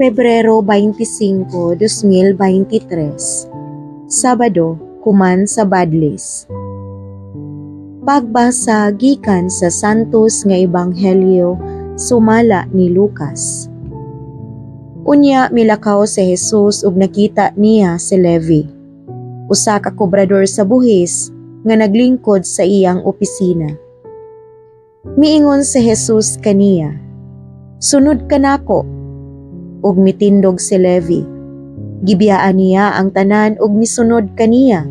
Pebrero 25, 2023, Sabado, human sa Badlis. Pagbasa gikan sa Santos nga Ebanghelyo sumala ni Lucas. Unya milakaw si Jesus ug nakita niya si Levi, usa ka kobrador sa buhis nga naglingkod sa iyang opisina. Miingon si Jesus kaniya, "Sunod ka nako." Ug mitindog si Levi. Gibiyaan niya ang tanan ug misunod kaniya.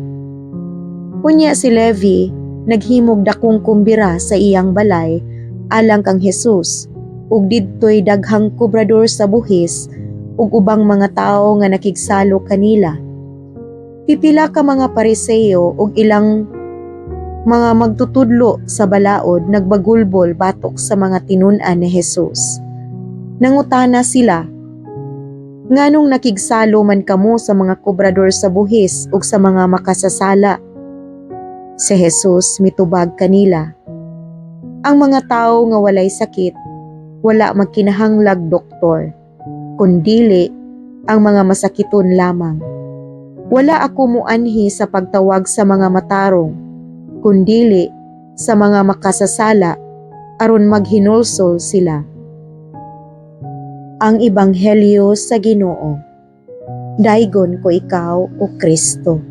Unya si Levi naghimog dakong kumbira sa iyang balay alang kang Jesus ug didto'y daghang kobrador sa buhis ug ubang mga tawo nga nakigsalo kanila. Pipila ka mga Pariseo ug ilang mga magtutudlo sa balaod nagbagulbol batok sa mga tinun-an ni Jesus. Nangutana sila, "Nganong nakigsalo man kamo sa mga kobrador sa buhis ug sa mga makasasala?" Si Jesus mitubag kanila, "Ang mga tawo nga walay sakit, wala magkinahanglag doktor, kundili ang mga masakiton lamang. Wala ako muanhi sa pagtawag sa mga matarong, kundili sa mga makasasala aron maghinulsol sila." Ang Ebanghelyo sa Ginoo. Daygon ko ikaw, o Kristo.